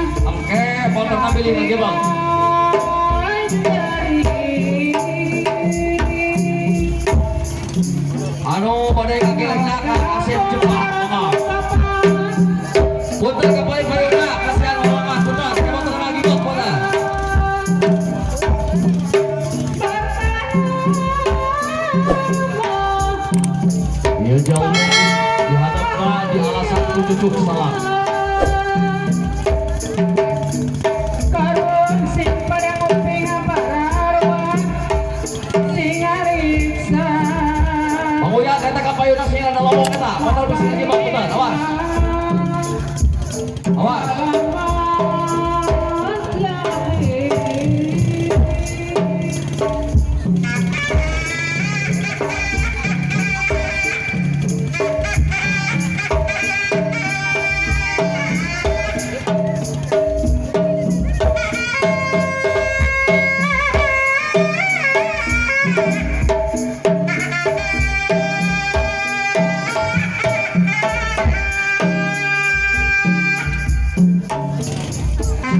Engke motorna bilih ngagibeg. Anu bade ngagilengna ka Asep Jepang mangga. Punten ka payuna kasihan mama punten ke motor ngagibeg punten. Ieu jauh dihadapkan di alasan ku cucuk salah. Karun sing pada nguping para arwah sing ariksa. Manguya eta ka payuna sing rada lowong eta, motor bisi ngagibeg punten, awas. Awas.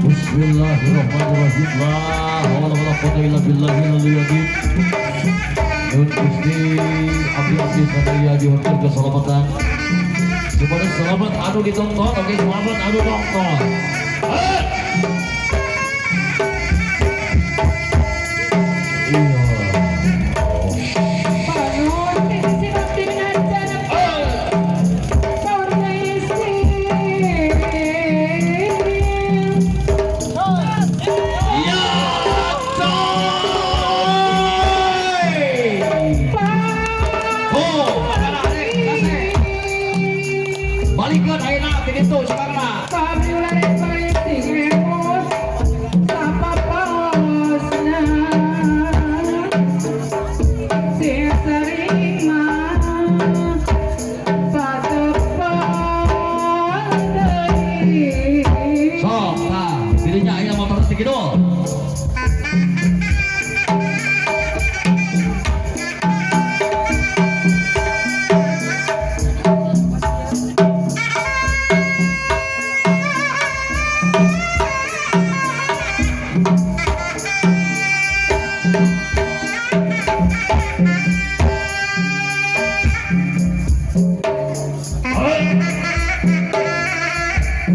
Bismillahirrahmanirrahim. La haula wala quwwata illa billahil aliyyil azim. Nyuhun Gusti abdi-abdi sadaya dihormat keselamatan. Supaya selamat anu ditonton, oke selamat anu nonton. Iya. Iya, coy. Oh, makana arek kasih. Balikeun ayeuna ti ditu sekarang. Sok, tah, dirinya aya motor ti kidul.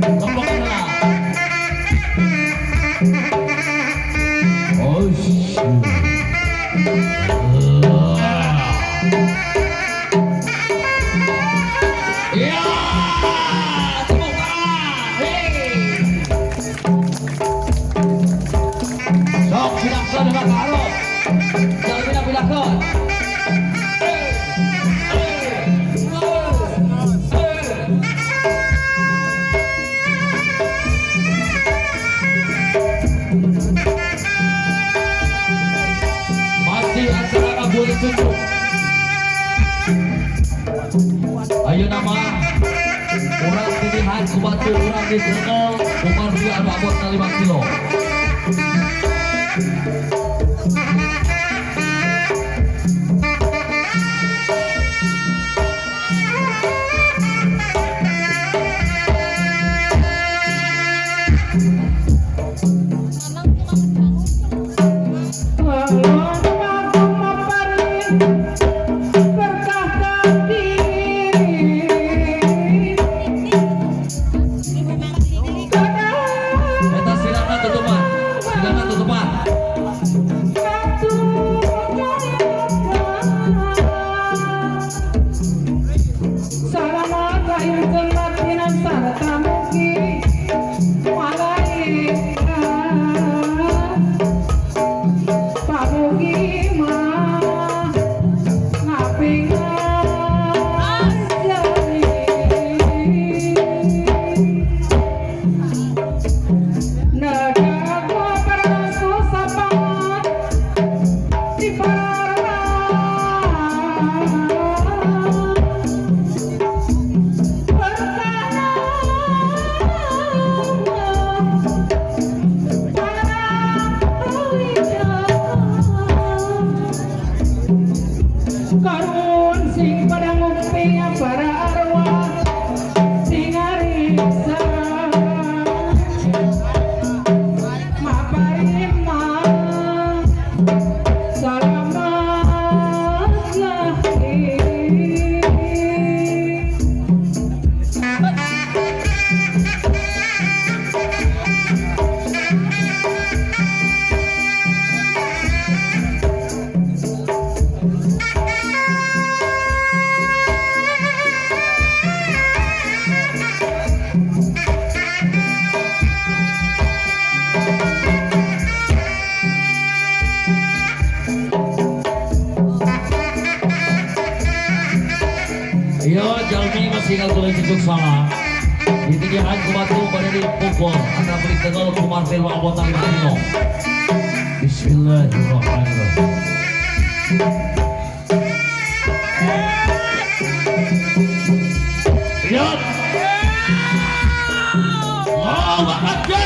Lempok heula. Oh, Iya, tepuk tangan. Hey. Sok pindahkeun heula ka hareup. Jangan pindah-pindahkeun. Eh, eh, eh. Masih acara ngabuburit cucuk. Ayo nama urang titihan ku batur urang disenel kumargi anu abotna 5 kilo. Eta silangna tutupan, silangna tutupan. salah. Ditindihan ku batu bade dipukul antara beli tegel ku martil wa anggota Lima. Bismillahirrahmanirrahim. Lihat. Allahu Akbar.